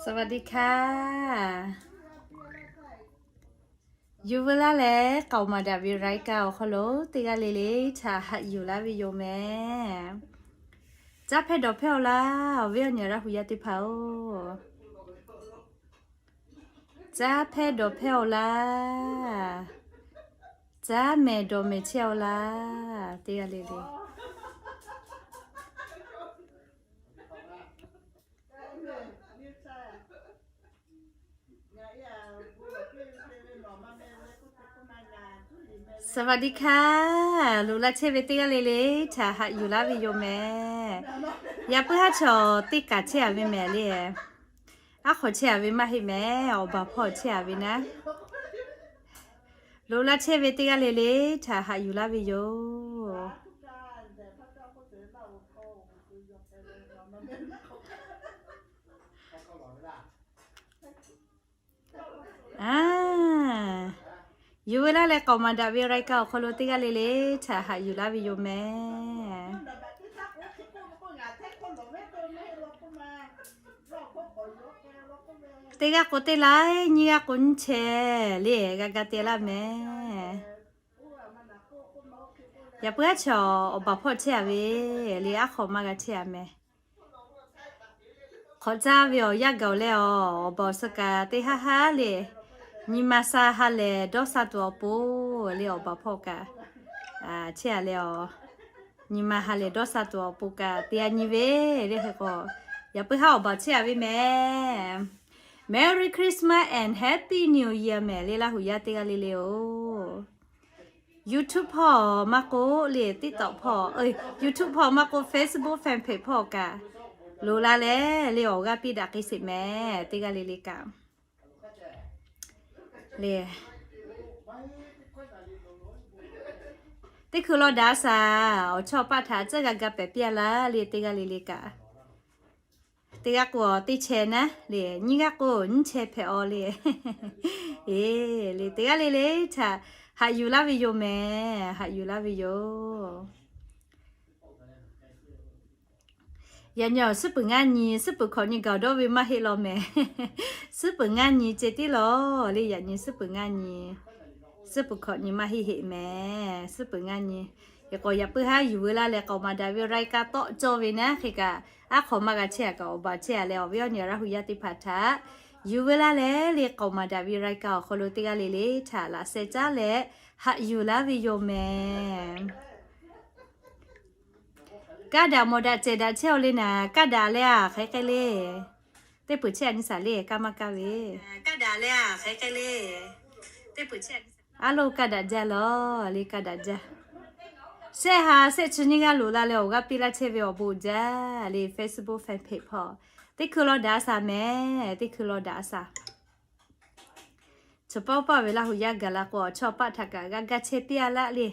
สวัสดีค่ะ Yuˬ veu laˇ leh k'aoˍ maˍ daꞈ ve รายการ awˬ hk'aw lo teˇ g'aˇ le le htaꞈ haꞈ yuˬ laˇ ve yoˬ mehˍ. Caˇ hpehˇ dawˬ hpehˇ-oˬ laˇ, awˬ viˉ awˬ nyi Laˇ hu yaˇ teˇ hpaˍ-oˬ. Caˇ hpehˇ dawˬ hpehˇ-oˬ laˇ, caˇ mehˍ dawˬ mehˍ chehˇ-oˬ laˇ, teˇ g'aˇ le le. Saˍvaˍdiˆ hkaˇ, loꞈ la chehˇ ve teˇ g'aˇ le le htaꞈ haꞈ yuˬ laˇ ve yoˬ mehˍ. Yaꞈ puiˉ haˉ chaw teˇ kaˬ chehˇ-a ve mehˍ le. Aˉ hk'aw chehˇ-a ve maˇ heˆ mehˍ, awˬ baˬ hpawˇ chehˇ-a ve naˉ. Loꞈ la chehˇ ve teˇ g'aˇ le le htaꞈ haꞈ yuˬ laˇ ve yoˬ. Yuˬ veu laˇ leh k'aoˍ maˍ daꞈ ve รายการ awˬ hk'aw lo teˇ g'aˇ le le htaꞈ haꞈ yuˬ laˇ ve yoˬ mehˍ. Teˇ g'aˇ k'o teˇ laiˉ, nyiˇ g'aˇ k'o nyiˇ chehˇ le, g'a ga te laˇ mehˍ. Yaꞈ puiˉ haˉ chaw awˬ baˬ hpawˇ chehˇ-a ve le, aˉ hk'aw maˇ g'a chehˇ-a mehˍ. Hk'awꞈ caˇ ve awˬ yanˇ gaˬ-oˬ leh, awˬ baˬ awˬ suh kaꞈ teˇ haˉ haˉ le, nyi ma sha ha lehˬ dawˇ sha tuˬ awˬ pon le, awˬ baˬ hpawˇ kaꞈ chehˇ-a leh, nyi ma ha lehˬ dawˇ sha tuˬ awˬ pon kaꞈ te-a nyi ve le. Hk'e k'o, yaꞈ puiˉ haˉ awˬ baˬ chehˇ-a ve mehˍ. Merry Christmas and Happy New Year mehˍ le, Laˇ hu yaˇ teˇ g'aˇ le le-oˬ. YouTube hpawˇ maˇ k'oˆ le, TikTok hpawˇ, YouTube hpawˇ maˇ k'oˆ, Facebook fan page hpawˇ kaꞈ loꞈ la leh le, awˬ g'aˇ piˇ daꞈ k'ai sheˍ mehˍ, teˇ g'aˇ le le kaꞈ le. Teˇ hkui law daꞈ-a shaˍ, awˬ chawˇ paˆ htaꞈ tcuhˉ g'a ga pehˍ piˇ-a laˇ le, teˇ g'aˇ le le kaꞈ. Teˇ g'aˇ k'o teˇ chehˇ naˉ le, nyiˇ g'aˇ k'o nyiˇ chehˇ hpehꞈ-aw le. Eˬ le, teˇ g'aˇ le le htaꞈ haꞈ yuˬ laˇ ve yoˬ mehˍ, haꞈ yuˬ laˇ ve yoˬ. Yaꞈ nyi awˬ suhˉ peuˬ ngaˇ nyi, suhˉ peuˬ hkawꞈ nyi gaˬ dawˇ ve maˇ heˆ law mehˍ. Suhˉ peuˬ ngaˇ nyi ceh tiˉ law le, yaꞈ nyi suhˉ peuˬ ngaˇ nyi, suhˉ peuˬ hkawꞈ nyi maˇ heˆ heˆ mehˍ, suhˉ peuˬ ngaˇ nyi. Hk'e k'o, yaꞈ puiˉ haˉ yuˬ veu laˇ leh k'aoˍ maˍ daꞈ ve รายการ tawˆ cawˇ ve naˉ hk'e kaꞈ, aˉ hk'aw maˇ g'a chehˇ-a kaꞈ, awˬ baˬ chehˇ-a leh, awˬ viˉ awˬ nyi Laˇ hu yaˇ teˇ hpaˍ htaꞈ yuˬ veu laˇ leh le, k'aoˍ maˍ daꞈ ve รายการ awˬ hk'aw lo teˇ g'aˇ le le htaꞈ laꞈ sheh caˉ leh haꞈ yuˬ laˇ ve yoˬ mehˍ. Kaˇ daꞈ mawˬ daꞈ cehˬ daꞈ chehˇ-aw le naˍ, kaˇ daꞈ leh-a hk'aˬ hk'e le. Teˇ peuˬ chehˇ-a nyi shaˍ le, kaˇ maˇ kaˇ ve. Aˉ lo kaˇ daꞈ jaˇ law le, kaˇ daꞈ jaˇ. Shehˆ ha shehˆ chi nyiˇ g'aˇ loꞈ la leh awˬ g'aˇ piˇ laˇ chehˇ ve awˬ bon jaˇ le, Facebook fan page hpawˇ. Teˇ hkui law daꞈ-a shaˍ mehˍ, teˇ hkui law daꞈ-a shaˍ. Chaw paˆ paˆ ve Laˇ hu yaˇ gaˬ la k'o, awˬ chawˇ paˆ htaꞈ kaꞈ g'a ga chehˇ piˇ-a laˇ le.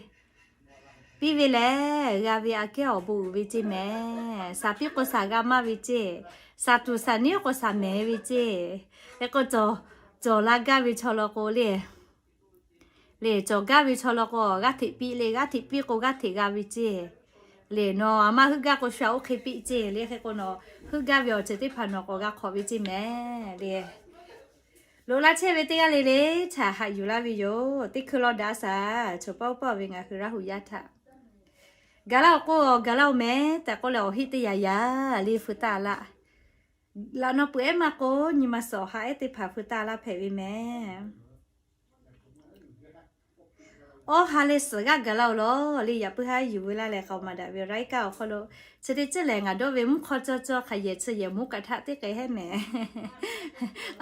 Piˇ ve lehˬ, g'a ve aꞈ kehˉ awˬ bon uiˍ ve ceˇ mehˍ. Shaˍ piˇ k'o shaˍ g'a maˇ ve ceˇ. Shaˍ tuˬ shaˍ niˉ k'o shaˍ mehˍ ve ceˇ. Hk'e k'o, cawˬ la gaˇ ve chaw law k'o le, le cawˬ gaˇ ve chaw law k'o, g'aˇ hteꞈ piˇ le, g'aˇ hteꞈ piˇ k'o g'aˇ hteꞈ g'a ve ceˇ. Le nawˬ aˬ maˇ heuˆ gaˇ k'o, shu aꞈ oˇ hk'e piˇ ceˇ le. Hk'e k'o, nawˬ heuˆ gaˇ ve awˬ ceuˬ teˇ hpaˍ nawˬ k'awꞈ g'a hk'awꞈ ve ceˇ mehˍ le. Loꞈ la chehˇ ve teˇ g'aˇ le le htaꞈ haꞈ yuˬ laˇ ve yoˬ. Teˇ hkui law daꞈ-a shaˍ, chaw paˆ paˆ ve ngaˬ hui Laˇ hu yaˇ htaꞈ. Gaˬ laˇ-oˬ k'o, gaˬ laˇ-oˬ mehˍ tehꞈ k'oˆ leh, awˬ heˆ teˇ yaꞈ yaꞈ le feu taˇ laˇ. Laꞈ naw peuˬ ehˉ maˇ k'o, nyi ma suhˍ awˬ ha ehˉ teˇ hpaˍ feu taˇ laˇ hpehꞈ ve mehˍ. Awˬ ha leh suhˍ g'aˇ gaˬ laˇ-oˬ law le, yaꞈ puiˉ haˉ yuˬ veu laˇ leh k'aoˍ maˍ daꞈ ve รายการ awˬ hk'aw lo, chi teˇ ceuˬ lehˬ ngaˬ dawˇ ve mvuhˇ hk'aw cawˇ cawˇ hk'aˬ yehˬ chi yehˬ mvuhˇ kaꞈ htaˆ teˇ k'ai hehˉ mehˍ.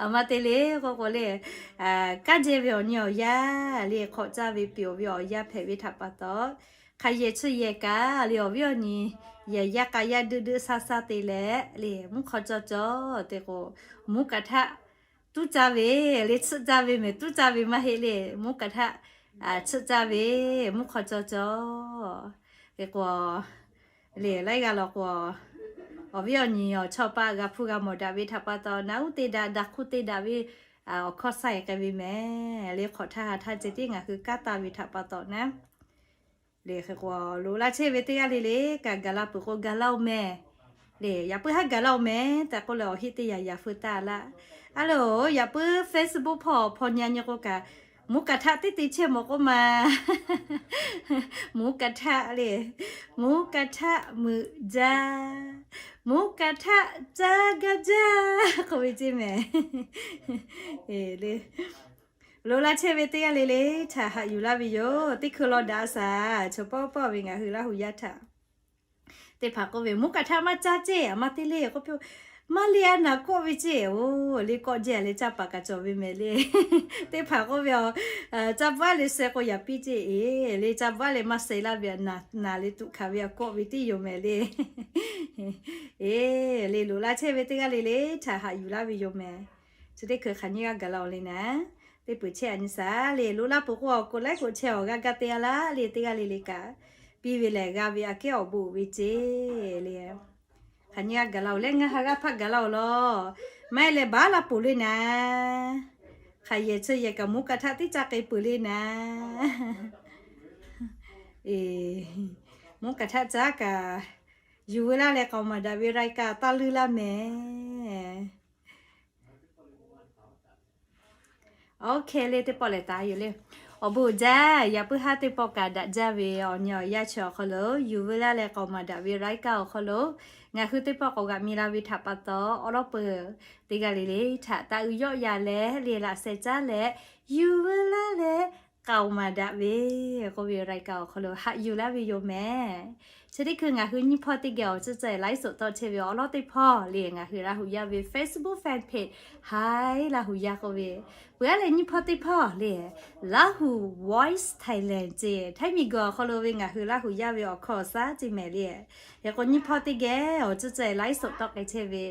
Aˬ ma te le k'oˆ k'o le, kaˉ jehˇ ve awˬ nyi awˬ yaˇ le, hk'awꞈ caˇ ve peuˬ-oˬ ve awˬ yaˇ hpehꞈ ve htaꞈ pa taw, hk'aˬ yehˬ chi yehˬ kaꞈ le, awˬ viˉ awˬ nyi yehˬ yaˇ k'a yaˇ duiˆ duiˆ shaˇ shaˇ te leh le, mvuhˇ hk'aw cawˇ cawˇ te k'o, mvuhˇ kaꞈ htaˆ tuˉ caˇ ve le, tsuhˆ caˇ ve mehˍ, tuˉ caˇ ve maˇ heˆ le, mvuhˇ kaꞈ htaˆ tsuhˆ caˇ ve, mvuhˇ hk'aw cawˇ cawˇ. Hk'e k'o, le laiˉ g'aˇ law k'o, awˬ viˉ awˬ nyi awˬ chawˇ paˆ g'a hpuˇ g'a mawˬ daꞈ ve htaꞈ pa taw, naꞈ uˉ te daꞈ, daꞈ hkuˇ te daꞈ ve awˬ hkawˇ sha-e k'ai ve mehˍ le, hk'awꞈ htaˇ ha htaˇ ceh tiˉ ngaˬ hui kanˉ taˇ ve htaꞈ pa taw naˉ. Le hk'e k'o, loꞈ la chehˇ ve teˇ g'aˇ le le kaꞈ gaˬ la peuˬ k'o gaˬ laˇ-oˬ mehˍ. Yaꞈ puiˉ haˉ gaˬ la-oˬ mehˍ tehꞈ k'oˆ leh awˬ heˆ teˇ yanˇ yaꞈ feu taˍ laˇ. A loˬ, yaꞈ puiˉ Facebook hpawˇ hpaw nyi nyi k'o kaꞈ, mvuhˇ kaˍ htaˆ teˇ te chehˇ mawˬ k'oˆ ma. Mvuhˇ kaˍ htaˆ le, mvuhˇ kaˍ htaˆ meuꞈ jaˇ, mvuhˇ kaˍ htaˆ caˇ gaˇ jaˇ k'oˆ ve ceˇ mehˍ. Loꞈ la chehˇ ve teˇ g'aˇ le le htaꞈ haꞈ yuˬ laˇ ve yoˬ. Teˇ hkui law daꞈ shaˍ, chaw pawˆ pawˆ ve ngaˬ hui Laˇ huˍ yaˇ htaꞈ teˇ hpaˍ k'oˆ ve, mvuhˇ kaˍ htaˆ maˇ caˇ ceˇ, a ma te le k'oˆ piˇ-oˬ. Maˇ le, a naˍ kawˆ ve ceˇ, oˬ le kawˆ jehˇ le caˇ paˍ kaꞈ cawˬ ve mehˍ le. Teˇ hpaˍ k'oˆ ve, a, caˇ baˆ le sheh k'o yaꞈ piˇ ceˇ e, le caˇ baˆ le maˇ sheh laˇ ve, a naˍ le tuꞈ hkanˍ ve a kawˆ ve tiˉ yoˬ mehˍ le. E, le loꞈ la chehˇ ve teˇ g'aˇ le le htaꞈ haꞈ yuˬ laˇ ve yoˬ mehˍ. Chi teˇ hkui hk'aˬ nyiˇ g'aˇ gaˬ la-oˬ le naˍ, teˇ peuˬ chehˇ a nyi shaˍ le. Loꞈ la peuˬ k'o awˬ k'oˍ laiˉ k'oˍ chehˇ awˬ g'aˇ gaˇ teˇ g'aˇ laˇ le, teˇ g'aˇ le le kaꞈ piˇ ve lehˬ g'a ve aꞈ kehˉ awˬ bon uiˍ ve ceˇ le. Hk'aˬ nyiˇ g'aˇ gaˬ la-oˬ leh ngaˬ ha g'aˇ hpaˆ gaˬ la-oˬ law. Maˇ heˆ leh baˉ la peuˬ le naˍ. Hk'aˬ yehˬ chi yehˬ kaꞈ mvuhˇ kaˍ htaˆ teˇ caˇ k'e peuˬ le naˍ. E, mvuhˇ kaˍ htaˆ caˇ kaꞈ yuˬ veu laˇ leh k'aoˍ maˍ daꞈ ve รายการ taˇ leuˉ laˇ mehˍ. Oˇ hk'e le teˇ pawˆ lehˬ taˍ yoˬ le. Awˬ bon uiˍ jaˇ, yaꞈ puiˉ haˉ teˇ pawˆ kaꞈ daꞈ jaˇ ve awˬ nyi awˬ yanˇ chi awˬ hk'aw lo yuˬ veu laˇ leh k'aoˍ maˍ daꞈ ve รายการ awˬ hk'aw lo ngaˬ hui teˇ pawˆ k'awꞈ g'aꞈ mi la ve htaꞈ pa taw, awˬ lawˉ peuˬ teˇ g'aˇ le le htaꞈ taˇ uiˍ yawˆ ya leh le laꞈ sheh caˉ leh yuˬ veu laˇ leh k'aoˍ maˍ daꞈ ve k'oˆ ve รายการ awˬ hk'aw lo haꞈ yuˬ laˇ ve yoˬ mehˍ. Chi teˇ hkui ngaˬ hui nyiˇ hpawˇ teˇ geh awˬ cuˇ ceh ไลฟ์สด tawˆ chehˇ ve awˬ lawˉ teˇ hpawˇ le ngaˬ hui Laˇ huˍ yaˇ ve Facebook fan page Hi Laˇ huˍ yaˇ k'oˆ ve, peuˬ aˉ leh nyiˇ hpawˇ teˇ hpawˇ le Lahu Voice Thailand ceh Htaiˇ miˬguiˬ awˬ hk'aw lo ve ngaˬ hui Laˇ huˍ yaˇ ve awˬ hkawˇ awˬ shaˉ ceh mehˍ le. Hk'e k'o nyiˇ hpawˇ teˇ geh awˬ cuˇ ceh ไลฟ์สด tawˆ k'ai chehˇ ve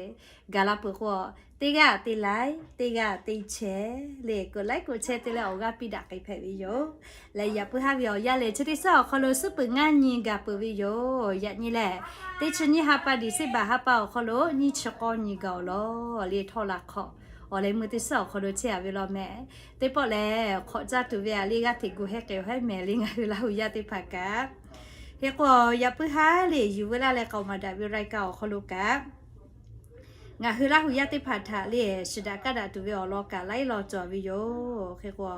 gaˬ la peuˬ k'o, teˇ g'aˇ te ไลค์ teˇ g'aˇ te แชร์ le กดไลค์ กดแชร์ te leh awˬ g'aˇ piˇ daꞈ k'ai hpehꞈ ve yoˬ. Leh yaꞈ puiˉ haˉ ve awˬ yanˇ lehˬ chi teˇ suhˉ awˬ hk'aw lo suhˉ peuˬ ngaˇ nyi gaˬ peuˬ ve yoˬ. Yaꞈ nyi lehˬ, teˇ chi nyiˇ ha pa December ha pa awˬ hk'aw lo nyiˇ chi k'awˇ nyi gaˬ-oˬ law le htawˇ la hk'awꞈ awˬ leh meuˇ teˇ suhˉ awˬ hk'aw lo chehˇ a ve law mehˍ. Teˇ pawˆ lehˬ hk'awꞈ caˇ tuˬ ve a le g'aˇ hteꞈ gu hehˉ k'ai-oˬ hehˉ mehˍ le ngaˬ hui Laˇ huˍ yaˇ teˇ hpaˍ kaꞈ. Hk'e k'o yaꞈ puiˉ haˉ le yuˬ veu laˇ leh k'aoˍ maˍ daꞈ ve รายการ awˬ hk'aw lo kaꞈ ngaˬ hui Laˇ huˍ yaˇ teˇ hpaˍ htaꞈ le shiˍ daꞈ kaˇ daꞈ tuˬ ve awˬ lawn kaꞈ laiˉ law cawˬ ve yoˬ. Hk'e k'o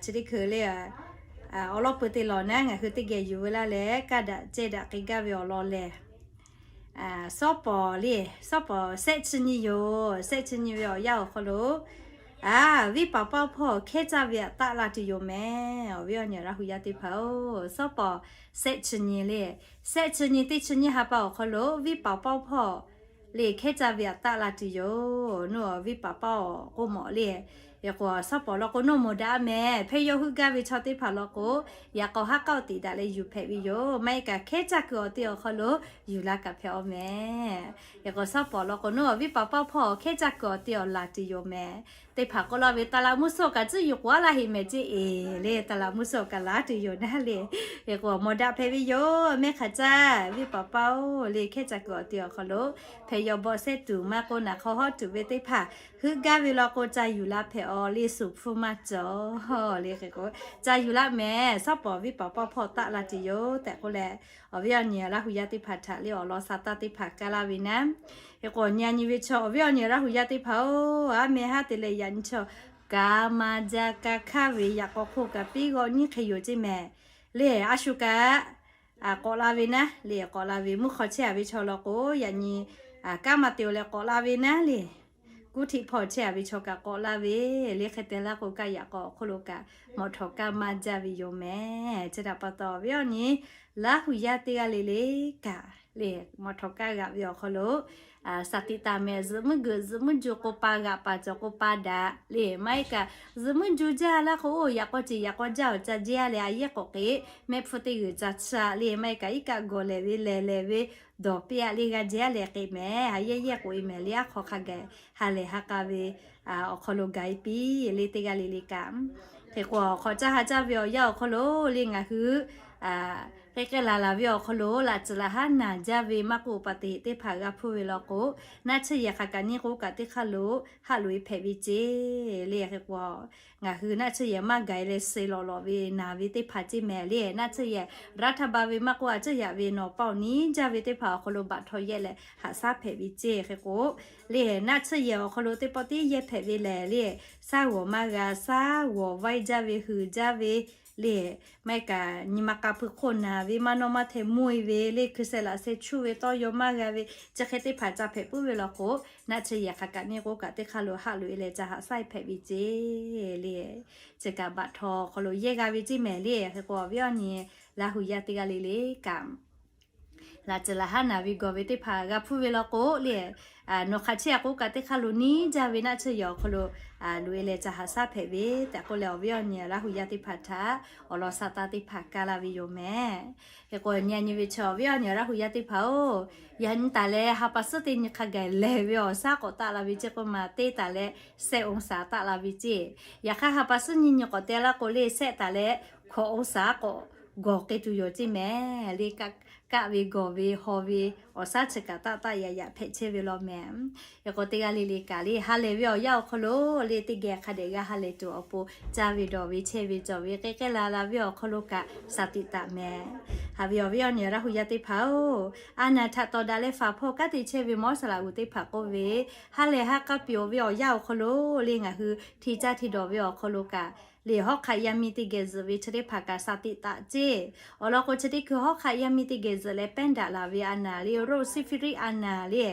chi teˇ hkui le awˬ lawn peuˬ te lawˬ naˉ ngaˬ hui teˇ geh yuˬ veu laˇ leh kaˇ daꞈ ceh daꞈ k'ai gaˇ ve awˬ lawn lehˬ, sawˉ pawˍ le, sawˉ pawˍ shehˆ chi nyi yoˬ. Shehˆ chi nyi ve awˬ yanˇ awˬ hk'aw lo a, viˉ paˍ pawˇ hpawˇ hkehˉ caˇ ve aꞈ taˆ la tuˬ yoˬ mehˍ. Awˬ viˉ awˬ nyi Laˇ huˍ yaˇ teˇ hpaˍ-oˬ, sawˉ pawˍ shehˆ chi nyi le, shehˆ chi nyi teˇ chi nyiˇ ha pa awˬ hk'aw lo viˉ paˍ pawˇ hpawˇ le hkehˉ caˇ ve aꞈ taˆ la tuˬ yoˬ. Nuˇ awˬ viˉ paˍ pawˇ awˬ k'oˆ mawꞈ le. Hk'e k'o sawˉ pawˍ law k'o nuˇ mawˬ daꞈ mehˍ. Hpehˇ yawˇ heuˆ gaˇ ve chaw teˇ hpaˍ law k'o, yaꞈ k'aw haˉ k'aoˆ tiꞈ daꞈ leh yuˬ hpehꞈ ve yoˬ. Maˇ heˆ kaꞈ hkehˉ caˇ kuiˬ awˬ te awˬ hk'aw lo yuˬ la kaꞈ hpehꞈ-oˬ mehˍ. Hk'e k'o sawˉ pawˍ law k'o nuˇ awˬ viˉ paˍ pawˇ hpawˇ hkehˉ caˇ kuiˬ awˬ te awˬ laˬ tuˬ yoˬ mehˍ. Teˇ hpaˍ k'oˆ laˇ ve ตลาด mvuhˇ suhˇ kaꞈ tcuhˉ yuˬ k'oꞈ-a laˇ heꞈ mehˍ ceˇ e le ตลาด mvuhˇ suhˇ kaꞈ laˬ tuˬ yoˬ naˉ le. Hk'e k'o mawˬ daꞈ hpehꞈ ve yoˬ. Mehˆ hk'aˬ caˇ viˉ paˍ pawˇ-oˬ le hkehˉ caˇ kuiˬ awˬ te awˬ hk'aw lo hpehꞈ yaw bawˆ sehˉ tuˬ maˇ k'oˆ naˬ hk'aw hawˉ tuˬ ve teˇ hpaˍ heuˆ gaˇ ve law k'o ca yuˬ la hpehꞈ-aw le suˍ hpfuhˇ maˇ cawˬ le. Hk'e k'o ca yuˬ laˇ mehˍ. Sawˉ pawˍ viˉ paˍ pawˇ hpawˇ taˆ la tuˬ yoˬ tehꞈ k'oˆ leh, awˬ viˉ awˬ nyi Laˇ huˍ yaˇ teˇ hpaˍ htaꞈ le awˬ lawn sa taˇ teˇ hpaˍ kaˇ laˇ ve naˉ. Hk'e k'o nyi a nyi ve chaw awˬ viˉ awˬ nyi Laˇ huˍ yaˇ teˇ hpaˍ-oˬ, aˉ meh haˉ te leh yaꞈ nyi chaw kaꞈ maˇ jaˇ kaˇ hk'aˇ ve yaꞈ k'aw hk'oˆ kaꞈ piˇ g'awˆ nyiˉ hk'e yoˬ ceˇ mehˍ. Le a shu kaꞈ k'awꞈ la ve naˉ le k'awꞈ la ve mvuhˇ hk'aw chehˇ a ve chaw law k'o, yaꞈ nyi kanˉ maˇ te-o leh k'awꞈ la ve naˉ le. Kuˇ htiˆ hpawˇ chehˇ a ve chaw kaꞈ k'awꞈ la ve le hk'e te laˇ k'o kaˇ yaꞈ k'aw awˬ hk'oˆ lo kaꞈ mawˬ htawꞈ kaˇ maˇ jaˇ ve yoˬ mehˍ. Chi htaꞈ pa taw awˬ viˉ awˬ nyi Laˇ huˍ yaˇ teˇ g'aˇ le le kaꞈ le mawˬ htawꞈ kaˇ g'aꞈ ve awˬ hk'aw lo สติ taˍ mehˍ. Zuhꞈ muiˉ geuꞈ zuhꞈ muiˉ ju k'o pa g'aꞈ paˍ cawˬ k'o pa daꞈ le. Maˇ heˆ kaꞈ zuhꞈ muiˉ ju jaˇ laˇ k'o, yaꞈ k'aw ceˬ yaꞈ k'aw jaˇ awˬ ca jehˇ-a leh a yehˇ k'awꞈ k'e mehˆ hpfuhˇ teˇ g'uiˬ ca chi-a le. Maˇ heˆ kaꞈ iˉ kaˆ gawˬ lehˬ ve lehˬ lehˬ ve dawˬ piˇ-a le g'a jehˇ-a leh k'e mehˍ. A yehˇ yehˇ k'oꞈ e mehˍ le. Aˉ hk'aw hk'a gaˬ ha lehˬ ha k'a ve awˬ hk'aw lo gaˬ e piˇ le teˇ g'aˇ le le kaꞈ. Hk'e k'o awˬ hk'awꞈ caˇ ha caˇ ve awˬ yanˇ awˬ hk'aw lo le ngaˬ hui k'ai k'ai laˬ laˬ ve awˬ hk'aw lo laꞈ tcuhˍ laꞈ haˉ naˬ jaˇ ve maˇ k'oˆ, pa teꞈ teˇ hpaˍ g'a hpuˇ ve law k'o, naˆ tsuhˇ yehˬ hk'aˬ kaꞈ nyiˇ k'oˆ kaꞈ teˇ hk'aˇ lo haˆ loꞈ e hpehꞈ ve ceˇ le. Hk'e k'o, ngaˬ hui naˆ tsuhˇ yehˬ maˇ gaˬ e leh suh lawꞈ lawꞈ ve naˬ ve teˇ hpaˍ ceˇ mehˍ le. Naˆ tsuhˇ yehˬ raˇ htaˇ ba ve maˇ k'oˆ, a tcuhˇ yaꞈ ve nawˬ paoˇ niˉ jaˇ ve teˇ hpaˍ awˬ hk'aw lo baꞈ htaw yehˇ leh haꞈ shaˉ hpehꞈ ve ceˇ. Hk'e k'o, le naˆ tsuhˇ yehˬ awˬ hk'aw lo teˇ pawˆ tiˉ yehˇ hpehꞈ ve lehˬ le, shaˉ g'awˬ maˇ g'a, shaˉ g'awˬ vaiˇ jaˇ ve, huiˍ jaˇ ve le, maˇ heˆ kaꞈ nyi ma k'a hpui hk'oˆ naˬ ve, maˇ nawˇ maˇ hteh mvuhˇ e ve le, hkui sheh laꞈ sheh chuˇ ve, tawˇ yaw maˇ g'a ve, chi hk'e teˇ hpaˍ ca hpehꞈ puiˉ ve law k'o, naˆ tsuhˇ yehˬ hk'aˬ kaꞈ nyiˇ k'oˆ kaꞈ teˇ hk'aˇ lo haˆ loꞈ e leh ca haꞈ shaˉ hpehꞈ ve ceˇ le. Chi kaꞈ baꞈ htaw awˬ hk'aw lo yehˇ g'a ve ceˇ mehˍ le. Hk'e k'o, awˬ viˉ awˬ nyi Laˇ huˍ yaˇ teˇ g'aˇ le le kaꞈ, laꞈ tcuhˍ laꞈ haˉ naˬ ve gawˬ ve teˇ hpaˍ g'a hpuˇ ve law k'o le, nawˬ hk'aˬ chi a k'oˆ kaꞈ teˇ hk'aˇ lo niˉ jaˇ ve naˆ tsuhˇ yehˬ awˬ hk'aw lo loꞈ e leh ca haꞈ shaˉ hpehꞈ ve tehꞈ k'oˆ leh, awˬ viˉ awˬ nyi Laˇ huˍ yaˇ teˇ hpaˍ htaꞈ awˬ lawn shaˍ taˇ teˇ hpaˍ kaˇ laˇ ve yoˬ mehˍ. Hk'e k'o, nyi a nyi ve chaw awˬ viˉ awˬ nyi Laˇ huˍ yaˇ teˇ hpaˍ-oˬ, yaꞈ nyi taˍ leh ha pa suhˉ teˇ nyi hk'a gaˬ lehˬ ve awˬ shaˉ k'awꞈ taˆ la ve ceˇ k'oˆ ma, teˇ taˍ leh shehˆ องศา taˆ la ve ceˇ. Yaꞈ hk'aˇ ha pa suhˉ nyi nyi k'awꞈ te laˇ k'o le, shehˆ taˍ leh hkawꞈ องศา k'awꞈ gawˬ k'ai tuˬ yoˬ ceˇ mehˍ le. Kaˆ ve gawˬ ve haw ve awˬ shaˉ chi kaꞈ taˆ taˆ yaꞈ yaꞈ hpehꞈ chehˇ ve law mehˍ. Hk'e k'o, teˇ g'aˇ le le kaꞈ le ha lehˬ ve awˬ yanˇ awˬ hk'aw lo le teˇ geh hk'a dehꞈ g'a ha lehˬ tuˬ awˬ pon, caˇ ve dawˬ ve chehˇ ve cawˬ ve k'ai k'ai laˬ laˬ ve awˬ hk'aw lo kaꞈ shaˍ tiꞈ taˍ mehˍ. Haꞈ ve awˬ viˉ awˬ nyi Laˇ huˍ yaˇ teˇ hpaˍ-oˬ, a naˬ htaꞈ tawˍ daꞈ leh faˍ hpawˇ kanˉ te chehˇ ve Mawˇ saˍ laꞈ g'uˬ teˇ hpaˍ k'oˆ ve, ha lehˬ ha k'a piˍ-oˬ ve awˬ yanˇ awˬ hk'aw lo le ngaˬ hui hti caˇ hti dawˬ ve awˬ hk'aw lo kaꞈ le, hawˉ hk'aꞈ yaˇ miˇ teˇ geh zuhꞈ ve chi teˇ hpaˍ kaꞈ shaˍ tiꞈ taˍ ceˇ. Awˬ lawn k'o, chi teˇ hkui hawˉ hk'aꞈ yaˇ miˇ teˇ geh zuhꞈ leh pehˉ daꞈ laˬ ve a naˬ le, โรค ซิฟิลิส a naˬ le,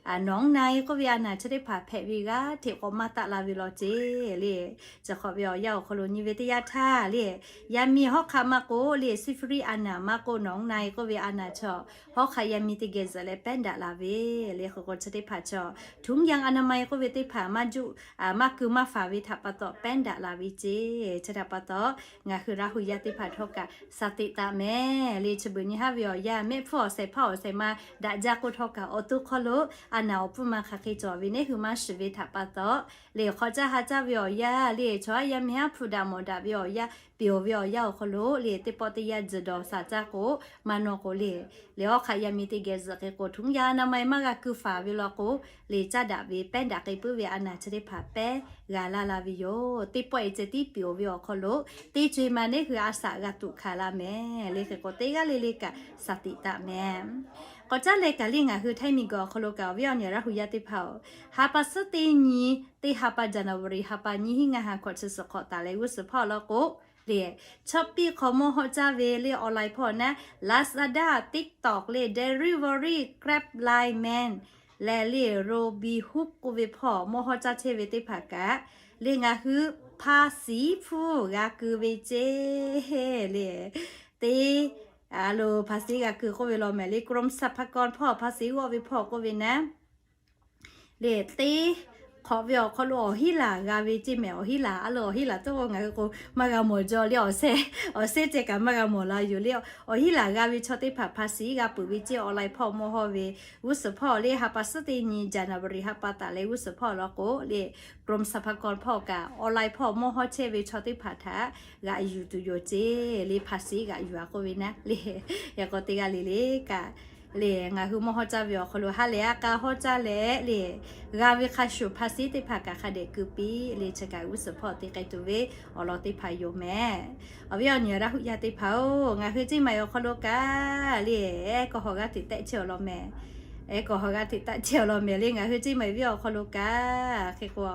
หนองใน k'oˆ ve a naˬ chi teˇ hpaˍ hpehꞈ ve g'aˇ hteꞈ k'awꞈ maˇ taˆ la ve law ceˇ le. Chi hk'awꞈ ve awˬ yanˇ awˬ hk'aw lo nyi ve teˇ yanˇ htaˇ le, yaˇ miˇ hawˉ hk'aꞈ maˇ k'oˆ le, ซิฟิลิส a naˬ maˇ k'oˆ หนองใน k'oˆ ve a naˬ chaw hawˉ hk'aꞈ yaˇ miˇ teˇ geh zuhꞈ leh pehˉ daꞈ la ve le. Hk'e k'o, chi teˇ hpaˍ chaw ถุงยางอนามัย k'oˆ ve teˇ hpaˍ maˇ juˆ maˇ ku maˇ faˍ ve htaꞈ pa taw pehˉ daꞈ la ve ceˇ. Chi htaꞈ pa taw, ngaˬ hui Laˇ huˍ yaˇ teˇ hpaˍ htawˇ kaꞈ shaˍ tiꞈ taˍ mehˍ le. Chi beuꞈ nyi haˉ ve awˬ yanˇ mehˆ hpfuhˇ awˬ shehˍ hpaˇ awˬ shehˍ ma daꞈ jaˇ k'oˆ htawˇ kaꞈ, awˬ to hk'aw lo a naˬ awˬ pfuhˇ ma hk'aˬ hk'e cawˬ ve neˇ hui maˇ shiˍ ve htaꞈ pa taw le, hk'awꞈ caˇ ha caˇ ve awˬ yanˇ le, chaw haˉ yaˇ miˇ haˉ hpu daꞈ mawˬ daꞈ ve awˬ yanˇ, peˍ-oˬ ve awˬ yanˇ awˬ hk'aw lo le, teˇ pawˆ teˇ yanˇ tzuhˬ dawˬ shaˍ caˇ k'o, maˇ nawˇ k'o le, le hawˉ hk'aꞈ yaˇ miˇ teˇ geh zuhꞈ hk'e k'o, ถุงยางอนามัย maˇ g'a ku faˍ ve law k'o le, caˇ daꞈ ve pehˉ daꞈ k'ai puiˉ ve a naˬ chi teˇ hpaˍ pehˉ g'a laˇ la ve yoˬ. Teˇ pawˆ e ceh tiˉ peˍ-oˬ ve awˬ hk'aw lo teˇ co e ma neˇ hui a shaꞈ g'a tuꞈ hkanˍ la mehˍ le. Hk'e k'o, teˇ g'aˇ le le kaꞈ shaˍ tiꞈ taˍ mehˍ. K'awꞈ caˉ leh kaꞈ le ngaˬ hui Htaiˇ miˬ guiˬ awˬ hk'aw lo kaꞈ awˬ viˉ awˬ nyi Laˇ huˍ yaˇ teˇ hpaˍ-oˬ, ha pa suhˉ teˇ nyi teˇ ha pa January ha pa nyiˇ hinˉ ngaˇ ha hkawꞈ chi suhˍ hk'awꞈ taˍ leh g'uˇ suhˍ hpawˇ law k'o le, chaw piˇ hk'awꞈ mawˇ hawˉ caˇ ve le online hpawˇ naˉ, Lazada, TikTok le, delivery, GrabLine, Mint leh le, Robinhood k'oˆ ve hpawˇ mawˇ hawˉ caˇ chehˇ ve teˇ hpaˍ kaꞈ le, ngaˬ hui ภาษี hpfuhˇ g'a keu ve ceˇ le. Teˇ a lo ภาษี g'a keu k'oˆ ve law mehˍ le, กรมสรรพากร hpawˇ ภาษี g'awˇ ve hpawˇ k'oˆ ve naˉ le, teˇ hk'awꞈ ve awˬ hk'aw lo awˬ hinˉ laˬ g'a ve ceˇ mehˍ. Awˬ hinˉ laˬ, a lo awˬ hinˉ laˬ tuˬ k'o ngaˬ hui k'o maˇ g'a mawˬ jaw le, awˬ shehˉ, awˬ shehˉ ceh kaꞈ maˇ g'a mawˬ la yoˬ le. Awˬ hinˉ laˬ g'a ve chaw teˇ hpaˍ ภาษี g'a peuˬ ve ceˇ. Online hpawˇ mawˇ hawˉ ve g'uˇ suhˍ hpawˇ le, ha pa suhˉ teˇ nyi January ha pa taˍ leh g'uˇ suhˍ hpawˇ law k'o le, กรมสรรพากร hpawˇ kaꞈ online hpawˇ mawˇ hawˉ chehˇ ve chaw teˇ hpaˍ htaꞈ g'aꞈ yuˬ tuˬ yoˬ ceˇ le. ภาษี g'aꞈ yuˬ a k'oˆ ve naˉ le. Yaꞈ k'aw teˇ g'aˇ le le kaꞈ le, ngaˬ hui mawˇ hawˉ caˇ ve awˬ hk'aw lo ha lehˬ a k'a hawˉ caˇ leh le, g'a ve hk'a shuˍ ภาษี teˇ hpaˍ kaꞈ hk'a dehꞈ keu piˇ le. Chi kaꞈ g'uˇ suhˍ hpawˇ te k'ai tuˬ ve awˬ lawn teˇ hpaˍ yoˬ mehˍ. Awˬ viˉ awˬ nyi Laˇ huˍ yaˇ teˇ hpaˍ-oˬ, ngaˬ hui Ceˇ maiˍ awˬ hk'aw lo kaꞈ le, ehˉ kawˇ hawˬ g'aˇ hteꞈ tehˆ chehˇ awˬ lawn mehˍ. Ehˉ kawˇ hawˬ g'aˇ hteꞈ tehˆ chehˇ awˬ lawn mehˍ le. Ngaˬ hui Ceˇ maiˍ venˇ awˬ hk'aw lo kaꞈ hk'e k'o,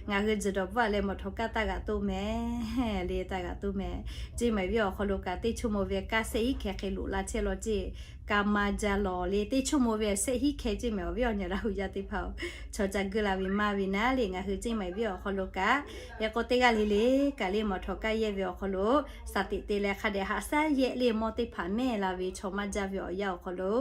ngaˬ hui tzuhˬ dawˬ bvuhˆ a leh mawˬ htawnˍ kaˇ taˇ g'aꞈ toˇ mehˍ le, taˇ g'aꞈ toˇ mehˍ. Ceˇ maiˍ venˇ awˬ hk'aw lo kaꞈ teˇ chaw mawˬ ve kaˇ shehˆ hinˉ hkeh hk'e loꞈ la chehˇ law ceˇ, kaˇ maˇ jaˇ lawˬ le. Teˇ chaw mawˬ ve shehˆ hinˉ hkeh Ceˇ maiˍ awˬ viˉ awˬ nyi Laˇ huˍ yaˇ teˇ hpaˍ-oˬ, chaw ca guˇ la ve maˇ ve naˉ le. Ngaˬ hui Ceˇ maiˍ venˇ awˬ hk'aw lo kaꞈ, yaꞈ k'aw teˇ g'aˇ le le kaꞈ le mawˬ htawnˍ kaˇ yehˇ ve awˬ hk'aw lo shaˍ tiꞈ te leh hk'a dehꞈ haꞈ shaˉ yehˆ le. Mawˇ teˇ hpaˍ mehˆ la ve chaw maˇ jaˇ ve awˬ yanˇ awˬ hk'aw lo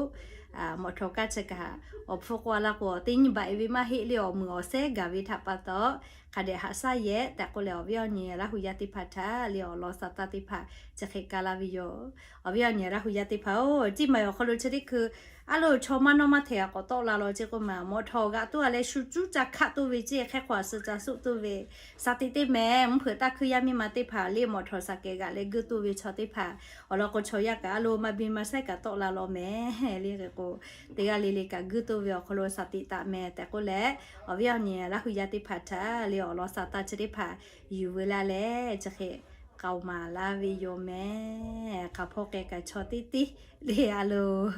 mawˬ htawnˍ kaˇ chi kaꞈ, awˬ hpfuhˇ k'oˆ a laˇ k'o, teˇ nyi baꞈ e ve maˇ heˆ le. Awˬ meuˍ awˬ shehˉ gaˬ ve htaꞈ pa taw, hk'a dehꞈ haꞈ shaˉ yehˬ tehꞈ k'oˆ leh, awˬ viˉ awˬ nyi Laˇ hu yaˇ teˇ hpaˍ htaꞈ le awˬ lawn Saˍtanˍ teˇ hpaˍ chi hk'e ka laˇ ve yoˬ. Awˬ viˉ awˬ nyi Laˇ hu yaˇ teˇ hpaˍ-oˬ, tiˇ maˬ awˬ hk'aw lo chi teˇ hkui a loˬ chaw maˇ nawˇ maˇ hteꞈ g'a k'awꞈ tawˆ la law ceˇ k'oˆ maˬ, mawꞈ htawnˍ g'aꞈ tuˉ a leh shu cuˉ ca hkaˆ tuˬ ve ceˇ, hk'e k'o a suh ca suˆ tuˬ ve, shaˍ tiꞈ teˇ mehˍ mvuhˇ hpeuꞈ taˇ hkuiˇ yaˇ miˇ ma teˇ hpaˍ le mawꞈ htawnˍ shaˍ kehˬ g'aꞈ leh guˇ tuˬ ve chaw teˇ hpaˍ awˬ lawn k'o, chaw yaˇ kaꞈ a loˬ maˇ biˇ maˇ saiˉ kaꞈ tawˆ la law mehˍ le. Hk'e k'o, teˇ g'aˇ le le kaꞈ guˇ tuˬ ve awˬ hk'aw lo shaˍ tiꞈ taˍ mehˍ tehꞈ k'oˆ leh, awˬ viˉ awˬ nyi Laˇ hu yaˇ teˇ hpaˍ htaꞈ le awˬ lawn Saˍtanˍ chi teˇ hpaˍ yuˬ veu laˇ leh chi hk'e k'aoˍ maˍ laˇ ve yoˬ mehˍ. Hk'aˬ hpawˇ k'ai kaꞈ chaw teˇ tiˉ le a loˬ,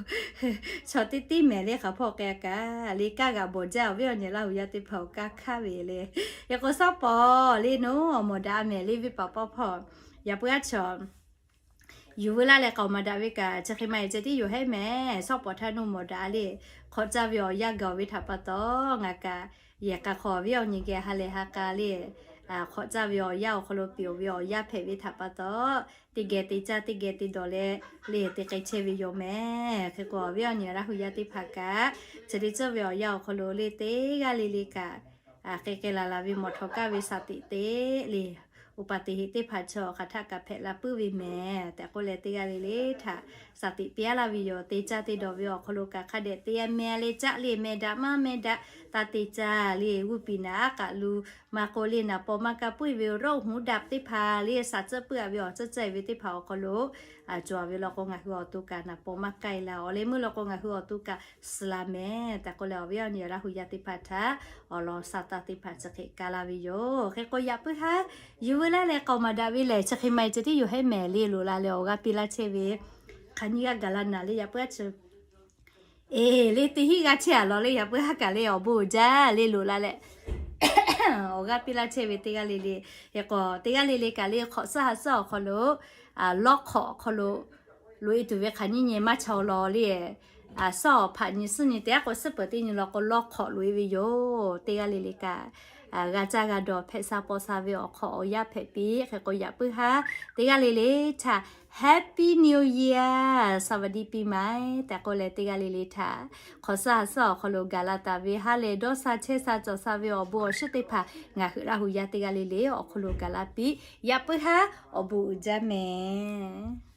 chaw teˇ tiˉ mehˍ le hk'aˬ hpawˇ k'ai kaꞈ le kaˇ g'aꞈ bawˬ jaˇ. Awˬ viˉ awˬ nyi Laˇ hu yaˇ teˇ hpaˍ-oˬ, kaˇ hkaˇ ve le. Hk'e k'o, shaˉ pawˍ le nawˬ awˬ mawˬ daꞈ a mehˍ le venˇ paˍ pawˇ hpawˇ, yaꞈ puiˉ aˉ chaw yuˬ veu laˇ leh k'aoˍ maˍ daꞈ ve kaꞈ chi hk'e maˇ heˆ ceh tiˉ yoˬ hehˉ mehˍ. Shaˉ pawˍ htaˇ nawˬ mawˬ daꞈ le, hk'awꞈ caˇ ve awˬ yanˇ gaˬ-oˬ ve htaꞈ pa taw, ngaˬ kaꞈ yehˬ k'a hk'aw awˬ viˉ awˬ nyi geh ha lehˬ ha k'a le hk'awꞈ caˇ ve awˬ yanˇ awˬ hk'aw lo piˍ-oˬ ve awˬ yanˇ hpehꞈ ve htaꞈ pa taw, teˇ geh te caˇ teˇ geh te dawˬ leh le te k'ai chehˇ ve yoˬ mehˍ. Hk'e k'o, awˬ viˉ awˬ nyi Laˇ hu yaˇ teˇ hpaˍ kaꞈ, chi te tcuhˇ ve awˬ yanˇ awˬ hk'aw lo le teˇ g'aˇ le le kaꞈ k'ai k'ai laˬ laˬ ve mawˬ htawnˍ kaˇ ve shaˍ tiꞈ te le, uˍ paˍ teꞈ heꞈ teˇ hpaˍ chaw hk'aˬ htaˆ kaꞈ hpehꞈ la puiˉ ve mehˍ tehꞈ k'oˆ leh, teˇ g'aˇ le le htaꞈ shaˍ tiꞈ te a laˇ ve yoˬ. Te caˇ te dawˬ ve awˬ hk'aw lo kaꞈ hk'a dehꞈ te a mehˍ le, caˆ le mehˍ daꞈ maˇ mehˍ daꞈ taˇ te caˇ le, g'uˇ piˍ naˍ aˉ k'aꞈ lu maˇ k'oˆ le, naˍ paw maˇ kaˇ puiˉ ve roˆ huˍ daꞈ teˇ hpaˍ le shaˍ tcuhˆ puiˉ a ve awˬ tcuhˆ tcuhˆ ve teˇ hpaˍ awˬ hk'aw lo cawˬ ve law k'o, ngaˬ hui awˬ to kaꞈ naˍ paw maˇ k'ai la. Awˬ leh meuˇ law k'o, ngaˬ hui awˬ to kaꞈ suh la mehˍ tehꞈ k'oˆ leh, awˬ viˉ awˬ nyi Laˇ hu yaˇ teˇ hpaˍ htaꞈ awˬ lawn Saˍtanˍ teˇ hpaˍ chi hk'e ka laˇ ve yoˬ. Hk'e k'o, yaꞈ puiˉ haˉ yuˬ veu laˇ leh k'aoˍ maˍ daꞈ ve lehˬ chi hk'e maˇ heˆ ceh tiˉ yoˬ hehˉ mehˍ le. Loꞈ la leh awˬ g'aˇ piˇ laˇ chehˇ ve hk'aˬ nyiˇ g'aˇ gaˬ la naˍ le, yaꞈ puiˉ haˉ chi e le teˇ hinˉ g'aˇ chehˇ a law le, yaꞈ puiˉ haˉ kaꞈ le awˬ bon uiˍ jaˇ le. Loꞈ la leh awˬ g'aˇ piˇ laˇ chehˇ ve teˇ g'aˇ le le. Hk'e k'o, teˇ g'aˇ le le kaꞈ le hk'awꞈ suhˉ ha suhˉ awˬ hk'aw lo lawˇ hk'awꞈ awˬ hk'aw lo loꞈ e tuˬ ve hk'aˬ nyiˇ nyi maˇ chaw law le. Shaˉ awˬ hpaꞈ nyi suhˉ nyi teˇ g'aˇ k'o, suhˉ peuˬ teˇ nyi law k'o lawˇ hk'awꞈ loꞈ e ve yoˬ. Teˇ g'aˇ le le kaꞈ g'a caˇ g'a dawˬ hpehꞈ sha paw sha ve awˬ hk'aw awˬ yanˇ hpehꞈ piˇ. Hk'e k'o, yaꞈ puiˉ haˉ teˇ g'aˇ le le htaꞈ Happy New Year, สวัสดีปีใหม่ tehꞈ k'oˆ leh, teˇ g'aˇ le le htaꞈ hk'awꞈ suhˉ ha suhˉ awˬ hk'aw lo gaˬ la taˍ ve ha lehˬ dawˇ sha chehˇ sha cawˬ sha ve awˬ bon awˬ shiˍ teˇ hpaˍ ngaˬ hui Laˇ hu yaˇ teˇ g'aˇ le le awˬ hk'aw lo gaˬ la piˇ. Yaꞈ puiˉ haˉ awˬ bon uiˍ jaˇ mehˍ.